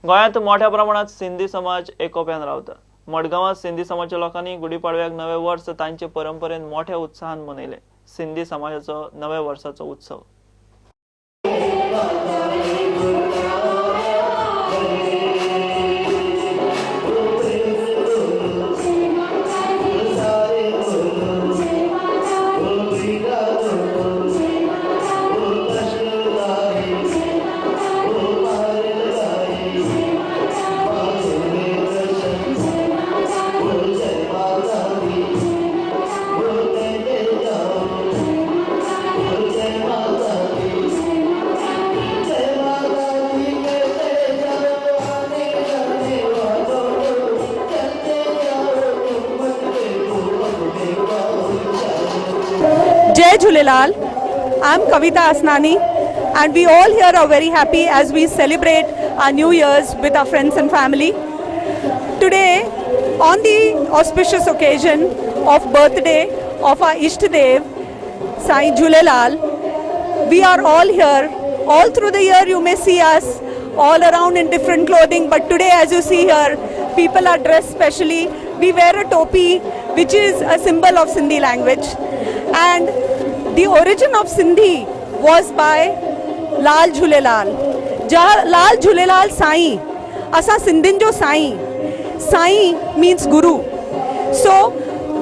गोंयांत मोठ्या प्रमाणात सिंधी समाज एकोप्यान रावता. मडगांवांत सिंधी समाजच्या लोकांनी गुढीपाडव्याक नवे वर्स तांचे परंपरेन मोठ्या उत्साहान मनयले. सिंधी समाजाचो नव्या वर्साचो उत्सव. Jai Jhulelal, I'm Kavita Asnani and we all here are very happy as we celebrate our New Year's with our friends and family. Today, on the auspicious occasion of birthday of our Ishtadev, Sai Jhulelal, we are all here. All through the year you may see us all around in different clothing, but today as you see here, people are dressed specially. We wear a topi, which is a symbol of Sindhi language. And the origin of Sindhi was by Lal Jhulelal. Lal Jhulelal Sai, Asa Sindhin jo Sai. Sai means Guru. So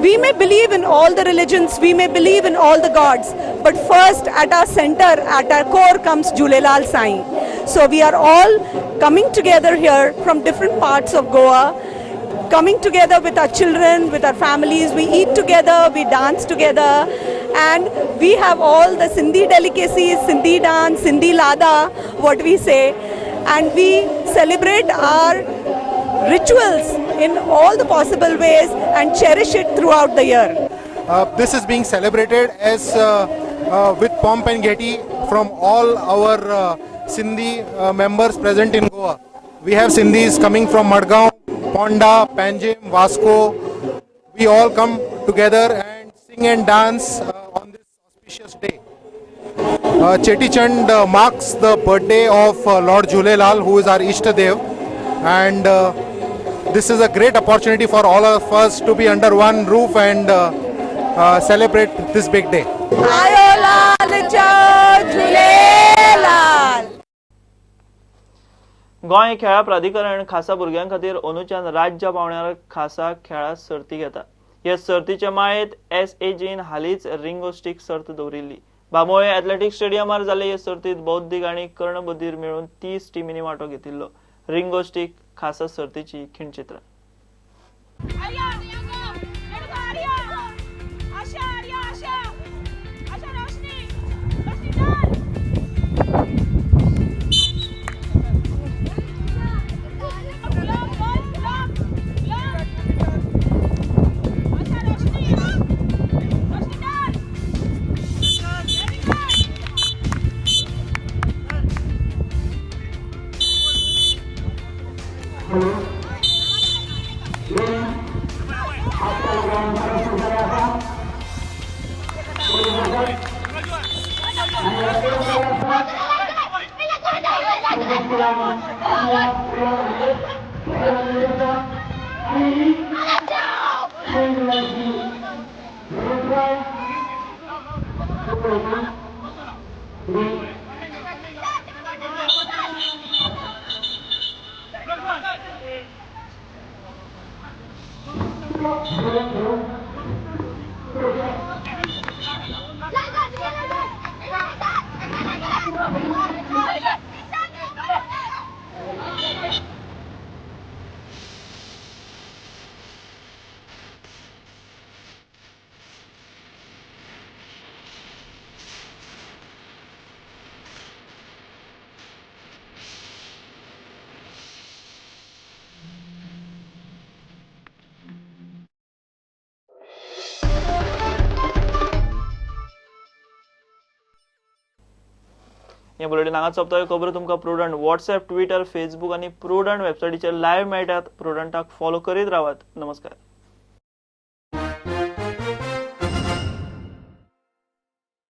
we may believe in all the religions, we may believe in all the gods, but first at our center, at our core comes Jhulelal Sai. So we are all coming together here from different parts of Goa, coming together with our children, with our families. We eat together, we dance together, and we have all the Sindhi delicacies, Sindhi dance, Sindhi Lada, what we say, and we celebrate our rituals in all the possible ways and cherish it throughout the year. This is being celebrated as with pomp and gaiety from all our Sindhi members present in Goa. We have Sindhis coming from Madgaon, Ponda, Panjim, Vasco. We all come together and sing and dance on this auspicious day. Cheti Chand marks the birthday of Lord Jhulelal, who is our Ishtadev, and this is a great opportunity for all of us to be under one roof and celebrate this big day. Ayo Lal Jhulelal. Goa खेळा प्राधिकरण खासा भुरग्यां खातीर अंदूच्यान राज्य पावंड्यार खासा खेळा सर्ती घेता. हे सर्तीचे माळेंत एसएजीन हालींच रिंगो स्टीक सर्त दवरिल्ली. बांबोळे एथलेटिक्स स्टेडियमार जाल्ले हे सर्तीत बौद्धीक आनी कर्णबधीर मेळून 30 टिमींनी वांटो घेतिल्लो. रिंगो स्टीक खासा सर्तीची खिणचित्रां. हे बुलेटिन हांगाच सोंपता. खबरो तुमकां प्रुडंट वॉट्सएप, ट्विटर, फेसबूक आनी प्रुडंट वेबसायटीचेर लायव्ह मेळटात. प्रुडंटाक फॉलो करीत रावात. नमस्कार.